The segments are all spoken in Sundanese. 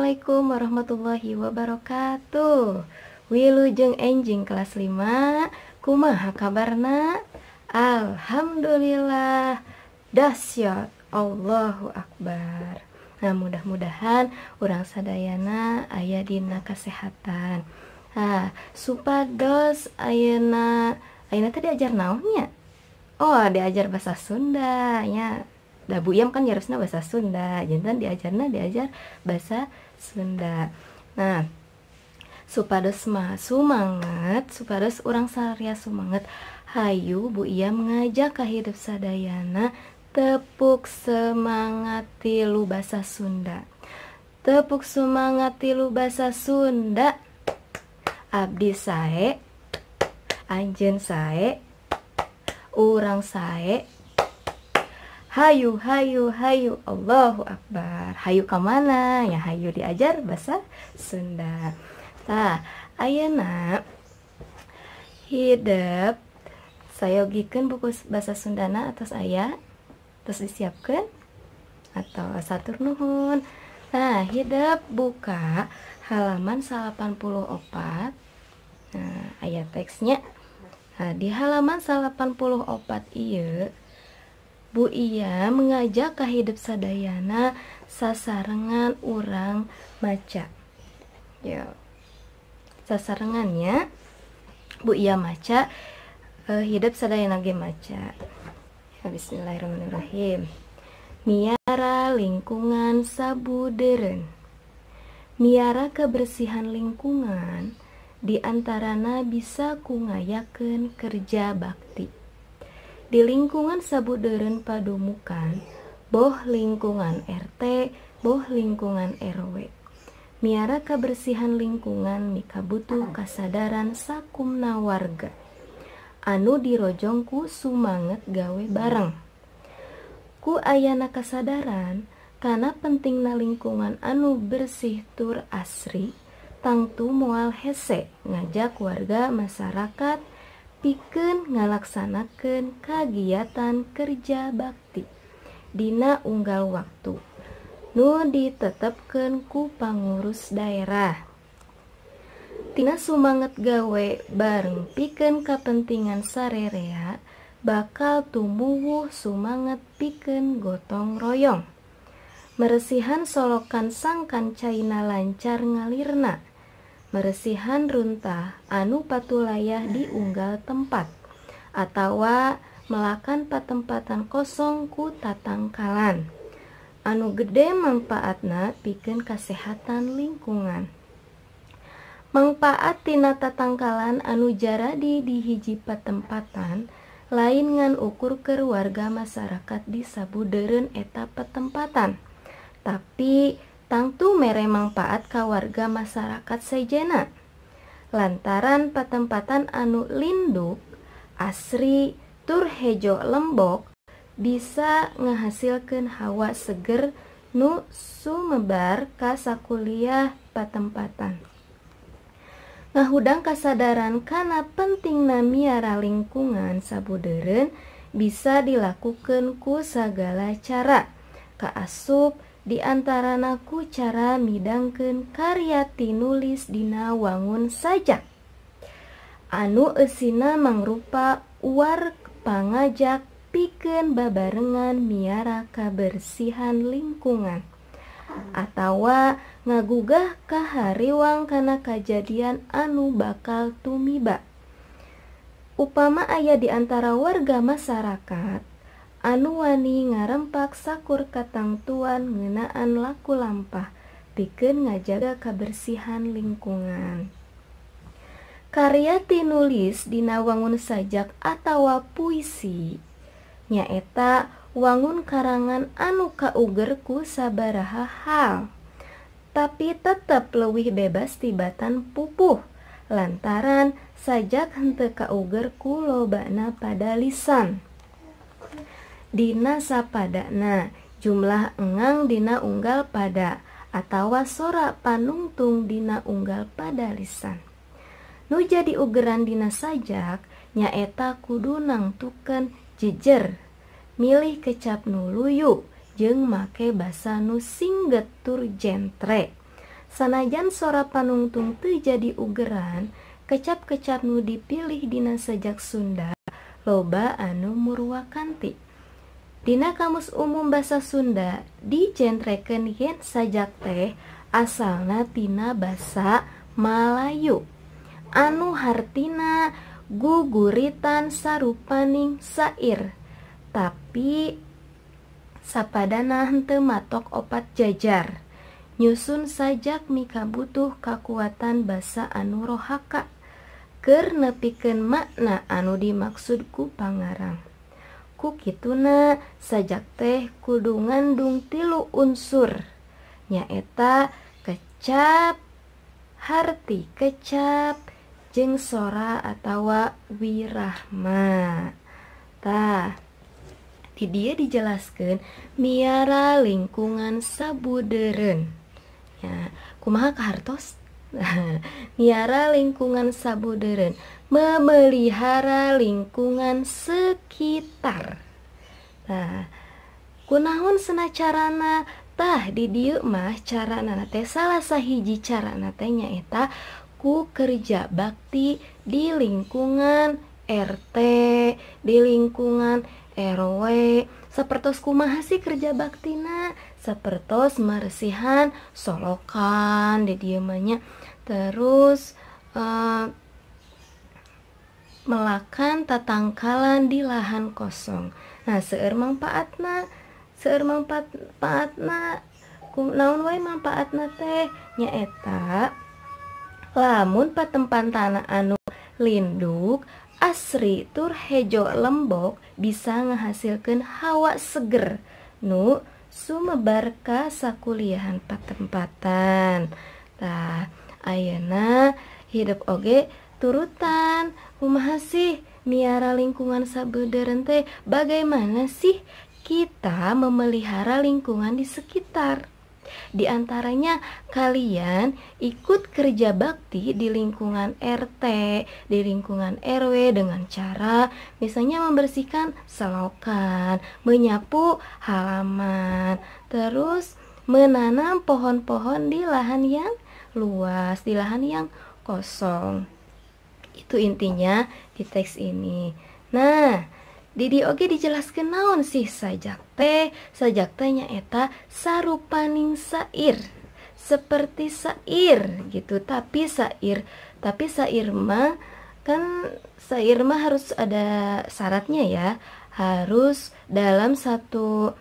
Assalamualaikum warahmatullahi wabarakatuh. Wilujeng enjing kelas 5. Kumaha kabarna? Alhamdulillah. Dahsyat. Allahu Akbar. Nah, mudah-mudahan urang sadayana aya dina kasehatan. Nah, supados ayeuna ayeuna teh diajar naon nya? Oh, diajar bahasa Sunda nya. Da Bu Iyam kan nyariosna bahasa Sunda, janten diajarna diajar bahasa Sunda. Nah, supados mah sumanget, supados urang saria sumanget, hayu Bu Iyam ngajak ka hidup sadayana tepuk semangat tilu bahasa Sunda. Tepuk semangat tilu bahasa Sunda. Abdi sae, anjeun sae, urang sae. Hayu, hayu, hayu, Allahu Akbar. Hayu ka mana? Ya hayu diajar bahasa Sunda. Tah, ayeuna hidep sayogikeun buku bahasa Sundana atos aya, terus disiapkeun atau satur nuhun. Nah, hidep buka halaman 84. Nah, aya teksnya. Nah, di halaman 84 ieu Bu Iya mengajak ka hidup sadayana sasarengan urang maca. Ya. Sasarengannya Bu Iya maca, hidup sadayana ge maca. Ya, bismillahirrahmanirrahim. Miara lingkungan sabudeureun. Miara kebersihan lingkungan diantarana bisa ku ngayakeun kerja bakti. Di lingkungan sabudeureun padumukan, boh lingkungan RT, boh lingkungan RW. Miara kebersihan lingkungan mikabutuh kasadaran sakumna warga anu dirojong ku sumanget gawe bareng. Ku ayana kasadaran kana pentingna lingkungan anu bersih tur asri, tangtu moal hese ngajak warga masyarakat pikeun ngalaksanakeun kagiatan kerja bakti dina unggal waktu nu ditetepkeun ku pangurus daerah. Tina sumanget gawe bareng pikeun kapentingan sarerea bakal tumuwuh sumanget pikeun gotong royong. Meresihan solokan sangkan caina lancar ngalirna. Meresihan runtah anu patulayah di unggal tempat atawa melakan patempatan kosong ku tatangkalan anu gede manfaatna pikeun kasehatan lingkungan. Mangpaat tina tatangkalan anu jaradi di hiji patempatan lain ngan ukur keur warga masyarakat di sabudeureun eta patempatan, tapi tangtu mere mangpaat ka warga masyarakat sejena. Lantaran patempatan anu linduk, asri, tur hejo lembok bisa ngahasilkeun hawa seger nu sumebar ka sakuliah patempatan. Ngahudang kasadaran kana pentingna miara lingkungan sabudeureun bisa dilakukeun ku sagala cara. Kaasup diantarana ku cara midangkeun karya tinulis dina wangun sajak anu eusina mangrupa uar pangajak pikeun babarengan miara kabersihan lingkungan atawa ngagugah kahariwang kana kajadian anu bakal tumiba. Upama aya di antara warga masyarakat anu wani ngarempak sakur katangtuan ngeunaan laku lampah pikeun ngajaga kabersihan lingkungan. Karya tinulis dina wangun sajak atawa puisi nyaeta wangun karangan anu kauger ku sabaraha hal, tapi tetep leuwih bebas tibatan pupuh lantaran sajak henteu kauger ku lobana pada lisan. Dina sapadana jumlah engang dina unggal pada atawa sora panungtung dina unggal pada lisan. Nu jadi ugeran dina sajak nyaeta kudu nangtukeun jejer, milih kecap nu luyu jeung make basa nu singget tur jentre. Sanajan sora panungtung teu jadi ugeran, kecap-kecap nu dipilih dina sajak Sunda loba anu murwakanti. Dina Kamus Umum Basa Sunda dicentrekeun yen sajak teh asalna tina basa Malayu anu hartina guguritan sarupaning sair, tapi sapadana henteu matok opat jajar. Nyusun sajak mikabutuh kakuatan basa anu rohaka keur nepikeun makna anu dimaksud ku pangarang. Ku kituna sajak teh kudu ngandung tilu unsur, nyaeta kecap, harti kecap, jeung sora atawa wirahma. Tah, di dieu dijelaskeun miara lingkungan sabudeureun. Ya, kumaha kahartos? Miara lingkungan sabudeureun, memelihara lingkungan sekitar. Nah, kunaon cenah carana? Tah, di dieu mah carana teh salah sahiji carana teh nyaeta ku kerja bakti di lingkungan RT, di lingkungan RW. Sapertos kumaha sih kerja baktina? Sapertos meresihan solokan di dieu mah nya. Terus melakan tatangkalan di lahan kosong. Nah, seueur manfaatna, seueur manfaatna, naon wae manfaatna teh? Nyaeta lamun patempan tanah anu linduk, asri tur hejo lembok bisa ngahasilkeun hawa seger nu sumebar ka sakuliahan patempatan. Tah, ayeuna hidup oge turutan. Kumaha sih miara lingkungan sabudeureun teh? Bagaimana sih kita memelihara lingkungan di sekitar? Di antaranya kalian ikut kerja bakti di lingkungan RT, di lingkungan RW dengan cara misalnya membersihkan selokan, menyapu halaman, terus menanam pohon-pohon di lahan yang luas, di lahan yang kosong. Itu intinya di teks ini. Nah, di dieu oge dijelaskeun naon sih sajak teh? Sajak teh nyaeta sarupaning sair, seperti sair gitu, tapi sair mah kan, sair mah harus ada syaratnya ya. Harus dalam satu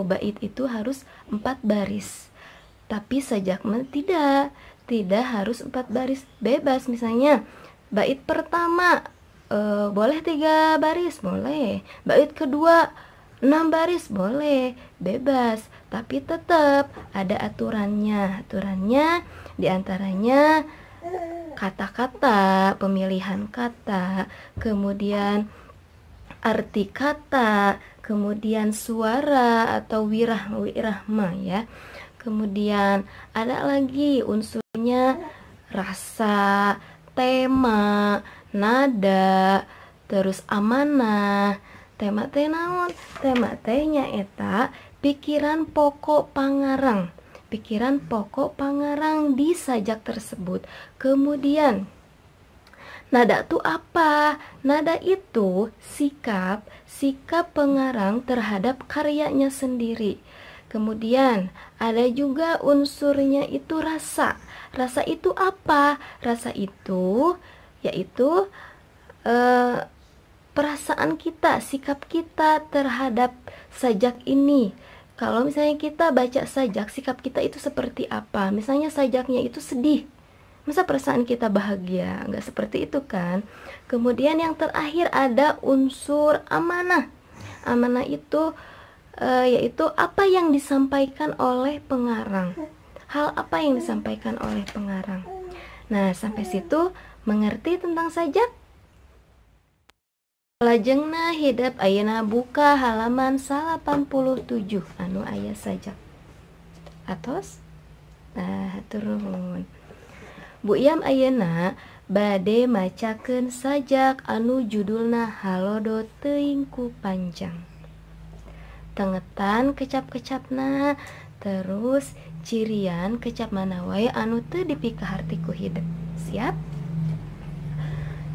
bait itu harus 4 baris. Tapi sajak mah tidak harus 4 baris, bebas. Misalnya bait pertama boleh 3 baris, boleh. Bait kedua 6 baris, boleh, bebas. Tapi tetap ada aturannya. Aturannya diantaranya kata-kata, pemilihan kata, kemudian arti kata, kemudian suara atau wirahma ya. Kemudian ada lagi unsurnya rasa, tema, nada, terus amanah. Tema teh naon? Tema teh nyaeta pikiran pokok pangarang. Pikiran pokok pangarang di sajak tersebut. Kemudian nada itu apa? Nada itu sikap pengarang terhadap karyanya sendiri. Kemudian ada juga unsurnya itu rasa. Rasa itu apa? Rasa itu yaitu perasaan kita, sikap kita terhadap sajak ini. Kalau misalnya kita baca sajak, sikap kita itu seperti apa? Misalnya sajaknya itu sedih, masa perasaan kita bahagia? Nggak seperti itu kan? Kemudian yang terakhir ada unsur amanah. Amanah itu yaitu apa yang disampaikan oleh pengarang. Hal apa yang disampaikan oleh pengarang. Nah, sampai situ mengerti tentang sajak? Lajengna hidep ayeuna buka halaman 87 anu aya sajak. Atos? Nah, turun. Bu Iyam ayeuna bade macakeun sajak anu judulna Halodo Teuing Ku Panjang. Tengetan kecap-kecapna, terus Cirian kecap mana wae anu teu dipikaharti ku hidep. Siap?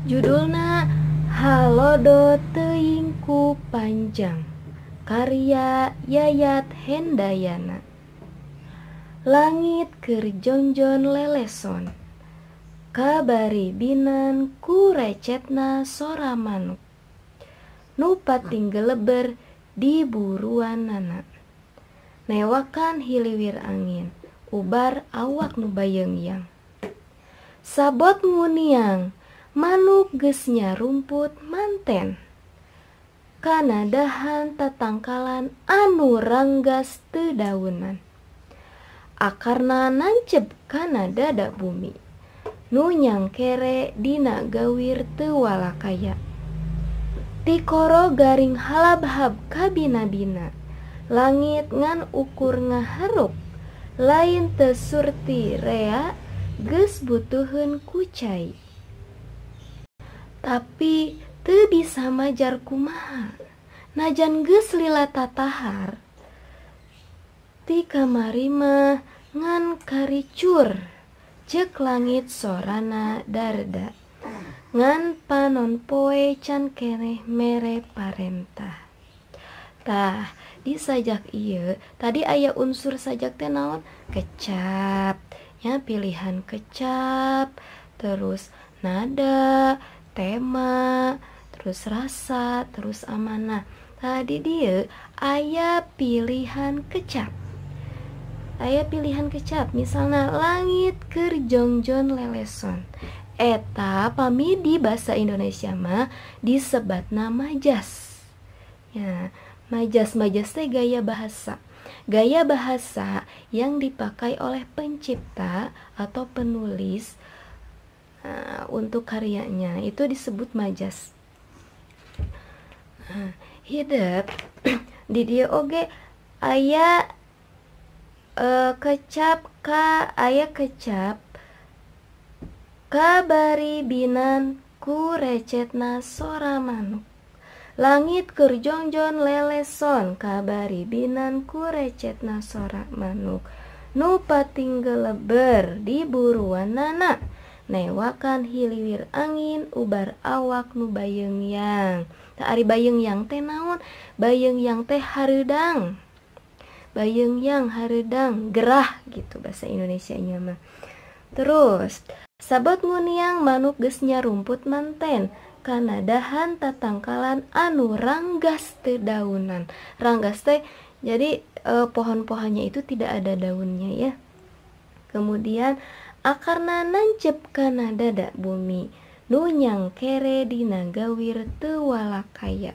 Judulna Halodo Teuing Ku Panjang, karya Yayat Hendayana. Langit keur jongjon leleson, kabari binan ku recetna sora manuk, nu pating geleber di buruanana. Newakan hiliwir angin, ubar awak nu bayeungyang. Sabot nguniang, manuk geus nyarumput manten. Kana dahan tatangkalan anu ranggas teu daunan. Akarna nancep kana dada bumi, nu nyangkere dina gawir teu walakaya. Tikoro garing halabhab kabina-bina, langit ngan ukur ngaharuk, lain teu surti rea geus butuheun ku cai. Tapi teu bisa majar kumaha, najan geus lila tatahar. Ti kamari mah ngan karicur, ceuk langit sorana darda. Ngan panon poe can keneh mere parentah. Tah, di sajak ieu tadi aya unsur sajak teh naon? Kecap. Ya, pilihan kecap, terus nada, tema, terus rasa, terus amanah. Tadi dia aya pilihan kecap. Aya pilihan kecap, misalnya langit keur jongjon leleson. Eta pami di bahasa Indonesia mah disebatna majas. Ya, majas teh gaya bahasa. Gaya bahasa yang dipakai oleh pencipta atau penulis untuk karyanya itu disebut majas. Nah, hidep di dieu oge aya kecap ka aya kecap kabari binan ku recetna sora manuk. Langit keur jongjon leleson, kabari binan ku recetna sora manuk. Nu pating geleber di buruanana, newakan hiliwir angin ubar awak nu bayeungyang. Tah ari bayeungyang teh naon? Bayeungyang teh hareudang. Bayeungyang hareudang, gerah gitu bahasa Indonesianya mah. Terus sabot nguniang manuk geus nyarumput manten, kana dahan tatangkalan anu ranggas teu daunan. Ranggas teh jadi pohon-pohonnya itu tidak ada daunnya ya. Kemudian akarna nancep kana dada bumi, nu nyangkere dina gawir teu walakaya.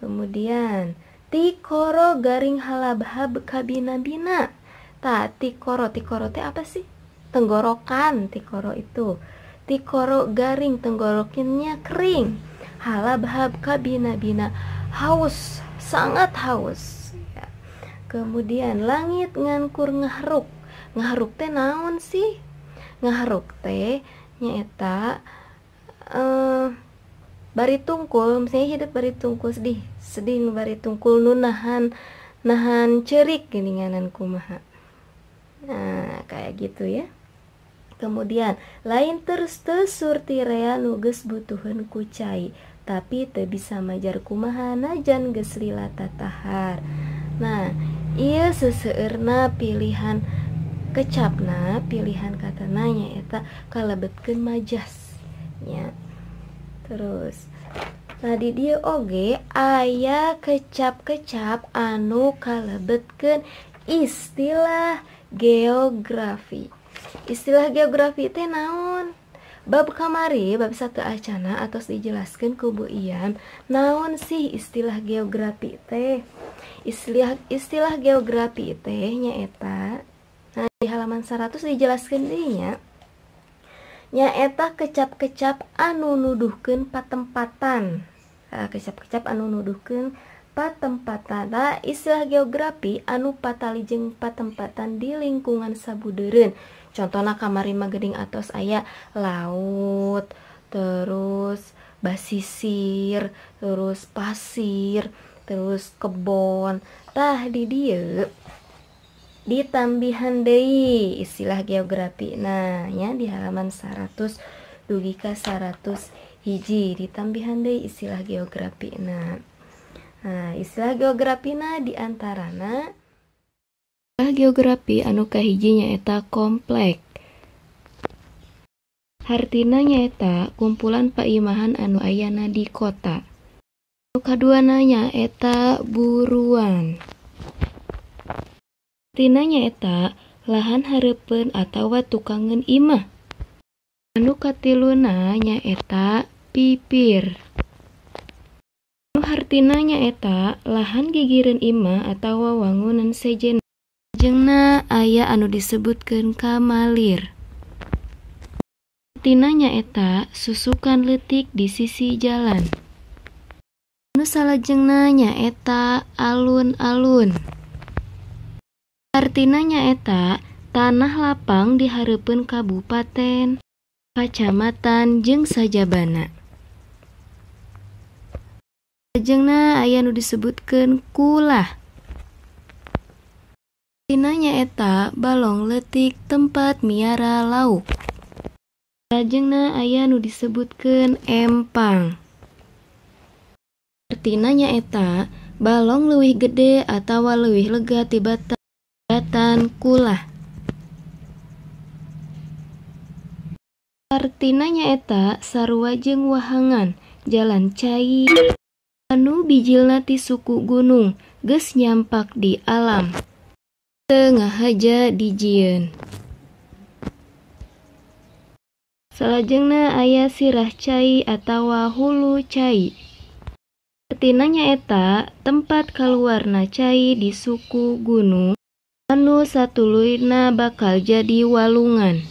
Kemudian tikoro garing halabhab kabina-bina. Tah tikoro, tikoro teh apa sih? Tenggorokan tikoro itu. Tikoro garing, tenggorokinnya kering. Halabhab kabina-bina, haus, sangat haus ya. Kemudian langit ngankur ngahruk. Ngahruk teh naon sih? Ngahruk teh nyaeta bari tungkul, misalnya hidup bari tungkul sedih, sedih bari tungkul nu nahan ceurik geuninganan kumaha. Nah, kayak gitu ya. Kemudian lain terus teu surti rea nu geus butuheun ku cai, tapi teu bisa majar kumaha najan geus lila tatahar. Nah, ieu seseueurna pilihan kecapna, pilihan katana nyaeta kalebetkeun majas nya. Terus nah di dieu oge aya kecap-kecap anu kalebetkeun istilah geografi. Istilah geografi teh naon? Bab kamari bab satu acana atos dijelaskeun ku Bu Ian, naon sih istilah geografi teh? Istilah geografi teh nyaeta, nah di halaman 100 dijelaskeun deui nya. Nyaeta kecap-kecap anu nuduhkeun patempatan. Kecap-kecap anu nuduhkeun patempatan. Nah, istilah geografi anu patali jeung patempatan di lingkungan sabudeureun. Contohna kamari mah geuning atos aya laut, terus basisir, terus pasir, terus kebon. Tah di dieu Ditambihan deui istilah geografi. Nah, ya di halaman 100 dugi ka 101 ditambihan deui istilah geografi. Nah, istilah geografina di antarana istilah geografi anu kahiji nyaeta komplek. Hartina nyaeta kumpulan paimahan anu ayana di kota. Anu kaduana nyaeta buruan. Hartina nyaeta lahan hareupeun atawa tukangeun imah. Anu katiluna nyaeta pipir. Anu hartina nyaeta lahan gigireun imah atawa wangunan sejen. Lajengna aya anu disebutkeun kamalir. Hartina nyaeta susukan leutik di sisi jalan. Anu salajengna nyaeta alun-alun. Artina nyaeta tanah lapang di hareupeun kabupaten, kacamatan jeung sajabana. Lajengna aya nu disebutkeun kulah. Artina nyaeta balong leutik tempat miara lauk. Lajengna aya nu disebutkeun empang. Artina nyaeta balong leuwih gede atawa leuwih lega tibatan kulah. Artina nyaeta sarua jeung wahangan jalan cai anu bijilna ti suku gunung geus nyampak di alam teu ngahaja dijieun. Salajengna aya sirah cai atawa hulu cai. Artina nyaeta tempat kaluarna cai di suku gunung anu satuluyna bakal jadi walungan.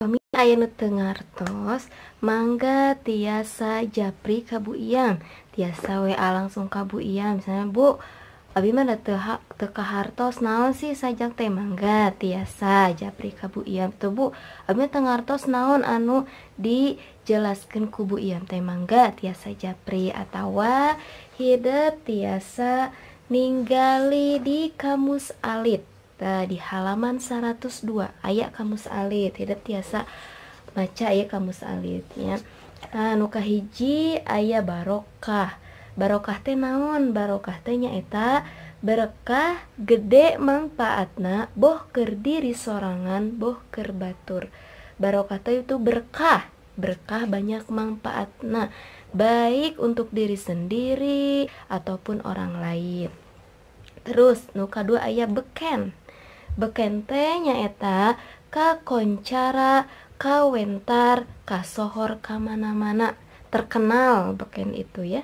Pami aya nu teu ngartos, mangga tiasa japri ka Bu Iyam, tiasa WA langsung ka Bu Iyam. Misalnya, Bu, abi mah da teu kahartos naon sih sajak teh, mangga tiasa japri ka Bu Iyam. Tuh Bu, abi mah teu ngartos naon anu dijelaskeun ku Bu Iyam teh, mangga tiasa japri atawa hidep tiasa ninggali di kamus alit. Nah, di halaman 102 aya kamus alit, hidep tiasa maca aya kamus alit ya. Nah, nu kahiji aya barokah. Barokah teh naon? Barokah teh nyaeta berkah gede mangpaatna boh keur diri sorangan boh keur batur. Barokah teh itu berkah, berkah banyak manfaatna baik untuk diri sendiri ataupun orang lain. Terus nu kadua aya beken. Beken teh nyaeta kakoncara, kawentar, kasohor kamana-mana, terkenal beken itu ya.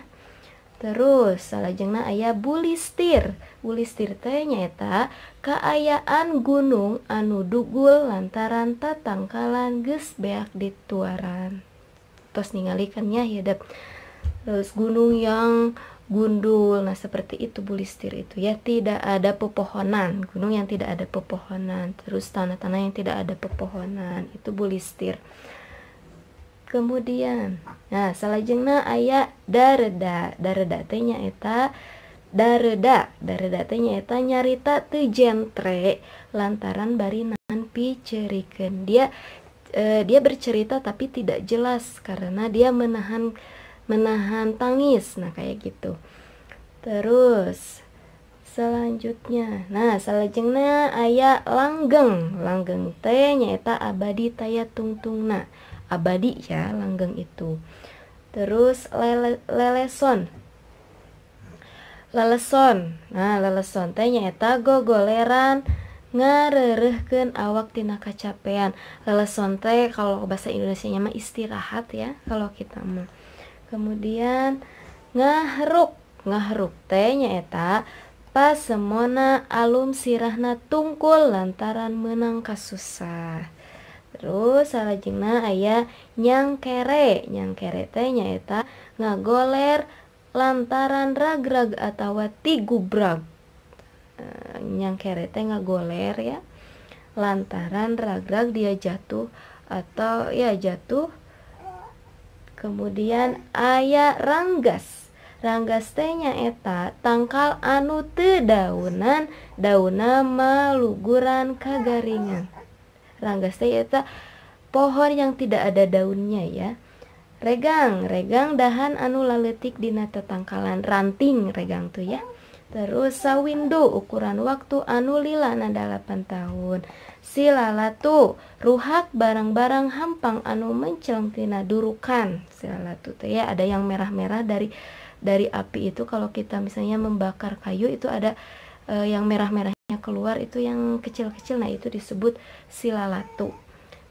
Terus salajengna aya bulistir. Bulistir teh nyaeta kaayaan gunung anu dugul lantaran tatangkalan geus beak dituaran. Tos ningalikan nya hidep. Terus gunung yang gundul, nah seperti itu bulistir itu ya, tidak ada pepohonan, gunung yang tidak ada pepohonan, terus tanah-tanah yang tidak ada pepohonan, itu bulistir. Kemudian, nah salajengna aya dareda. Dareda teh nyaeta dareda. Dareda teh nyaeta nyarita teu jentre lantaran bari nahan picerikeun. Dia dia bercerita tapi tidak jelas karena dia menahan tangis, nah kayak gitu. Terus selanjutnya, nah salajengna aya langgeng. Langgeng teh nyaeta abadi taya tungtungna, abadi ya langgeng itu. Terus leleson. Leleson, nah leleson teh nyaeta gogoleran ngareureurkeun awak tina kacapean. Leleson teh kalau bahasa Indonesianya mah istirahat ya kalau kita mah. Kemudian ngahruk. Ngahruk teh nyaeta pasemona alum sirahna tungkul lantaran menang kasusah. Terus salajengna aya nyangkere. Nyangkere teh nyaeta ngagoler lantaran ragrag atawa tigubrag. Nyangkere teh ngagoler ya, lantaran ragrag dia jatuh atau ya jatuh. Kemudian aya ranggas. Ranggas teh nyaeta tangkal anu teu daunan, daunna maluguran kagaringan. Ranggas teh eta pohon yang tidak ada daunnya ya. Regang, regang dahan anu laletik dina tetangkalan, ranting regang tuh ya. Terus sawindu ukuran waktu anu lilana 8 tahun. Silalatu ruhak barang-barang hampang anu mencleng tina durukan. Silalatu teh ya, ada yang merah-merah dari api itu, kalau kita misalnya membakar kayu itu ada yang merah-merahnya keluar itu yang kecil-kecil, nah itu disebut silalatu.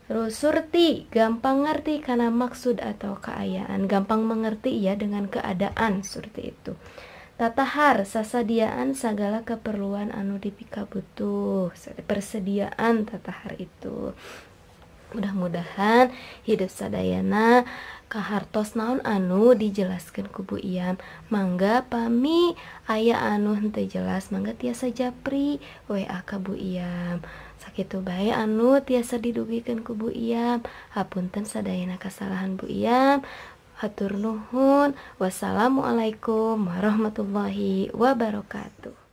Terus surti, gampang ngerti karena maksud atau keayaan, gampang mengerti ya dengan keadaan surti itu. Tatahar, sasadiaan segala keperluan anu dipikabutuh, persediaan tatahar itu. Mudah-mudahan hidup sadayana kahartos naon anu dijelaskan ku Bu Iyam. Mangga pami aya anu henteu jelas, mangga tiasa japri WA ka Bu Iyam. Sakitu bae anu tiasa didugikeun ku Bu Iyam. Hapunten sadayana kasalahan Bu Iyam. Hatur nuhun. Wassalamualaikum warahmatullahi wabarakatuh.